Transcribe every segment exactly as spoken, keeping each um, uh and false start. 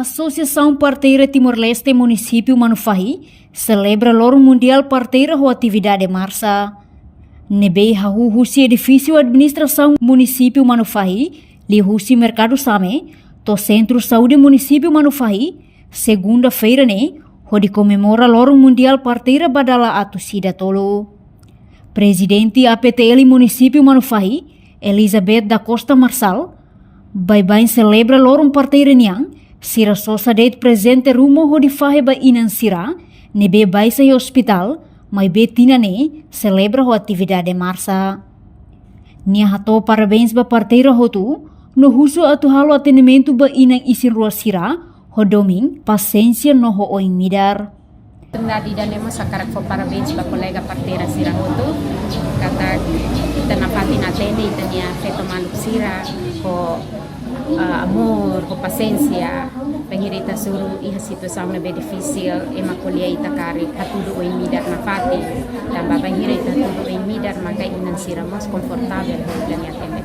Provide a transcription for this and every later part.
Asosiasaun Parteira Timor-Leste Munisípiu Manufahi selebra Loron Mundiál Parteira ho atividade marsa. Ne'ebé hahú husi edifísiu administrasaun Munisípiu Manufahi, liuhusi Merkadu Same, to'o Sentru Saúde Munisípiu Manufahi, segunda-feira ne'e, hodi komemora Loron Mundiál Parteira ba dala atus ida tolu. Prezidente A P T L Munisípiu Manufahi, Elizabeth da Costa Marçal, baibain selebra Loron Parteira nian, sira sosa de'it prezente ruma hodi fahe ba inan sira ne'ebé baixa iha ospitál, maibé tinan ne'e selebra ho atividade marsa. Nia hato'o parabéns ba parteira hotu, no husu atu halo atendimentu ba inan isin-rua sira ho domin, pasiénsia no ho oin-midar. Oportunidade ida-ne'e mós hakarak fó parabéns ba kolega parteira sira hotu, katak ita nafatin atende ita-nia feto maluk sira ho, ah, amor, ho pasiénsia. Bainhira ita hasoru iha situasaun ne'ebé difisil, ema ko'alia ita karik hatudu oin-midar nafatin. Tanba bainhira ita hatudu oin-midar, maka inan sira mós konfortavel hodi ita-nia atende.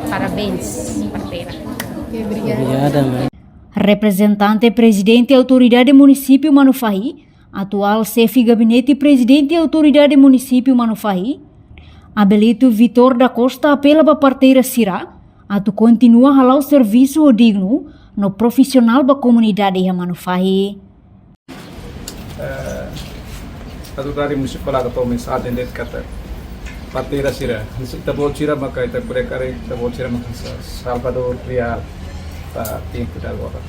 Parabéns, parteira. Obrigada, mãe. Reprezentante Prezidente Autoridade Munisípiu Manufahi, atuál Xefe Gabinete Prezidente Autoridade Munisípiu Manufahi, Abelito Vitor da Costa, apela ba parteira sira atu kontinua hala'o servisu ho dignu no profisionál ba komunidade iha Manufahi. Eh, Autoridade Munisipál hato'o mensajen de'it katak parteira sira, ita-boot sira maka ita bele karik, ita-boot sira maka sa-, salvadór reál ba tempu ida agora.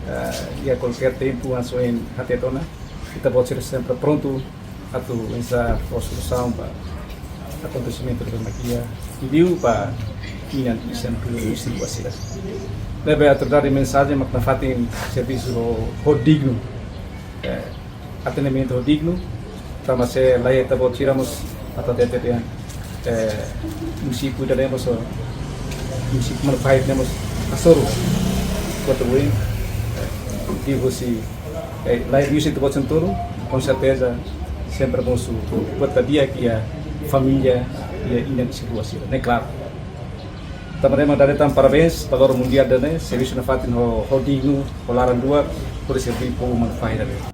Eh, iha kualkér tempu, hanesan ohin hateten ona, ita-boot sira sempre prontu atu oinsá fó solusaun ba akontesimentu ne'ebé mak iha, liuliu ba inan isin-rua sira. Ne'ebé Autoridade mensajen mak nafatin servisu ho, ho dignu. Eh, atendimentu ho dignu, tanba se lae ita-boot sira mós atu hatete dehan, eh, munisípiu ida-ne'e mós, munisípiu Manufahi ne'e mós hasoru buat oioin, eh, liuhusi, eh, lae liuhusi ita-boot sira hotu, com certeza, sempre mós buat di'ak iha família, iha inan isin-rua sira, ne'e klaru. Tanba ne'e mak dada tan parabéns ba Loron Mundiál ida-ne'e, servisu nafatin ho, ho dignu, ho laran-luak, hodi serví povu Manufahi ida-ne'e.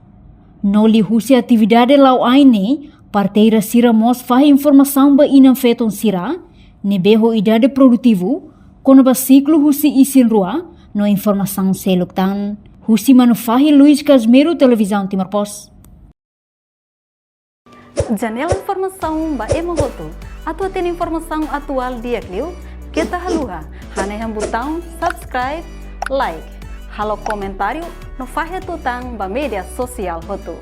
No liuhusi atividade la'o ain ne'e, parteira sira mós fahe informasaun ba inan-feton sira ne'ebé ho idade produtivu, kona-ba siklu husi isin-rua, no informasaun seluk tan. Husi Manufahi, Luis Casimiro, Televizaun Timor Post. Janela informasaun ba ema hotu. Atu hatene informasaun atuál di'ak liu, keta haluha hanehan butaun subscribe, like, halo komentáriu no fahe tutan ba média sosiál hotu.